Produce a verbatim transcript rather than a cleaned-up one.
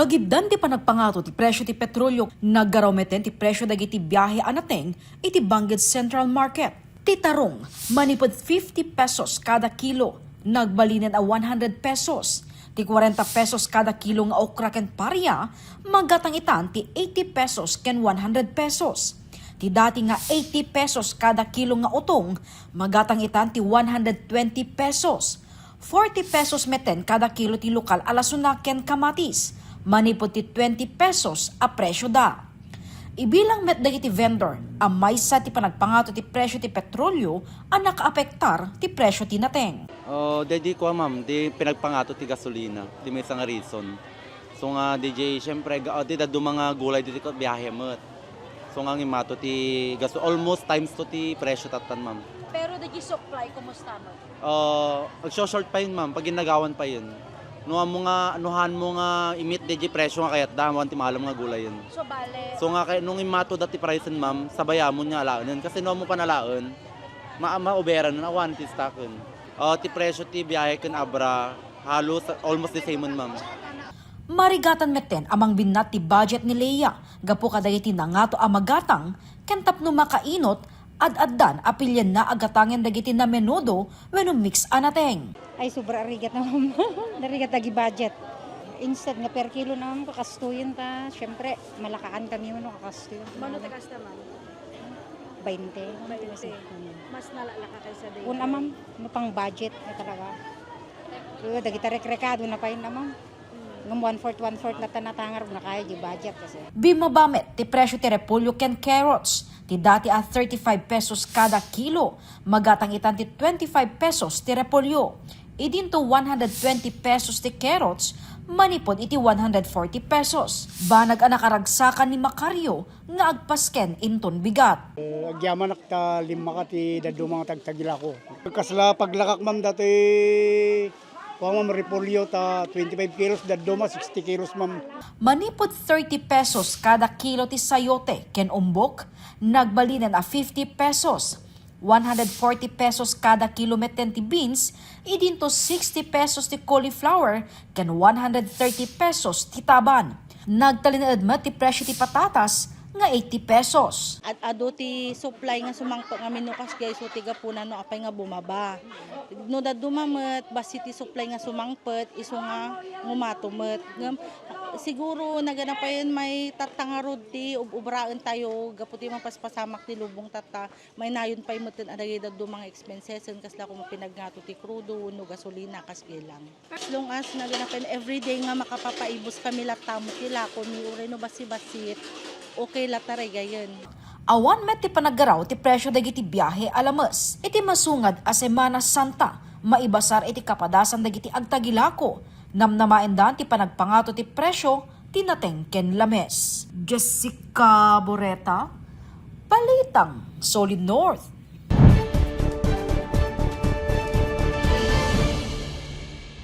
Giddan ti panagpangato ti presyo ti petrolio, naggaraw metten ti presyo dagiti biahe a nateng iti Bangged Central Market. Ti tarong, manipud fifty pesos kada kilo, nagbalinen a one hundred pesos. Ti kuarenta pesos kada kilo nga okra ken paria, magatang itan ti eighty pesos ken one hundred pesos. Ti dati nga eighty pesos kada kilo nga utong, magatang itan ti one hundred twenty pesos. Forty pesos metten kada kilo ti lokal a lasona ken kamatis, manipud ti twenty pesos a presyo da. Ibilang met dagiti vendor a maysa ti panagpangato ti presyo ti petrolio a nakaapektar ti presyo ti nateng. Oh, dedi ko, ma'am, di pinagpangato ti gasolina, ti maysa nga reason. So nga, D J, siyempre, ga-, di dadduma nga gulay diti ko, biyahe met. So nga, ngimato ti gaso-, almost times two ti presyo tattan, ma'am. Pero dagiti supply, kumusta met? Ah, agso-short pa yun, ma'am, pag inagawan pa yun. No, amo nga, no han mo nga imit di, di presyo nga kayat da, awan ti maalam nga gulay yun. So, bale? So nga, kay, nung imato dati price, ma'am, sabay amon nga alaen. Kasi no, amo panalaen, ma-, ma-overan, awan ti stock yun. Ah, ti presyo ti biyahe ken abra, halos almost the same, ma'am. Marigatan metten a mangbinnat ti budget ni Leia gapu kadagiti nangato a magatang ken tapno makainot, ad-addan a pilienna a gatangen dagiti namenudo wenno mix a nateng. Ay, sobra a rigat na, ma'am. Narigat dagi budget. Instead nga per kilo na, ma'am, kakastoyen ta, syempre, malakaan kami, mano, kakastoyen. Mano ti kasta, ma'am? Bainte. Bainte. Mas nalaka kaysa dayta. Una, ma'am, no pang budget na talaga. Pero dagita rekrekado na pa yun na, ma'am. Ngem one-fourth, one-fourth latta natangar, nakaya di budget kasi. Bimaba met ti presyo ti repolyo ken carrots. Ti dati a thirty-five pesos kada kilo, magatang itan ti twenty-five pesos ti repolyo. Idinto one hundred twenty pesos ti carrots, manipud iti one hundred forty pesos. Banag a nakaragsakan ni Macario nga agpasken inton bigat. Eh, agyamanak ta lima ka ti dadduma nga tagtagilako. Kasla paglakak, ma'am, dati, kuwan, ma'am, repolyo ta twenty-five kilos, dadduma sixty kilos, ma'am. Manipud thirty pesos kada kilo ti sayote ken umbok, nagbalinen a fifty pesos. One hundred forty pesos kada kilo metten ti beans, idinto sixty pesos ti cauliflower, ken one hundred thirty pesos ti taban. Nagtalinaed met ti presyo ti patatas nga eighty pesos. Ad-adu ti supply nga sumangpet nga menu kas gayso ti gapuna no apay nga bumaba. No dadduma met, bassit ti supply nga sumangpet, isu nga ngumato met. Ngem, siguro, naganapayen may tatta ngarud ti ub-ubraen tayo gapu ti mapaspasamak ti lubong tatta. Mainayon pay metten a dagiti dadduma nga expenses, ken kasla koma pinagngatoen ti krudo wenno gasolina, kas bilang. As long as naganapen everyday nga makapapaibus kami latta met ti lako mi, uray no bassit-bassit, okay latta regayen. Awan met ti panaggaraw ti presyo dagiti biahe a lames. Iti masungad a Semana Santa, maibasar iti kapadasan dagiti agtagilako. Namnamaendan ti panagpangato ti presyo ti nateng ken lames. Jessica Boreta, Balitang Solid North.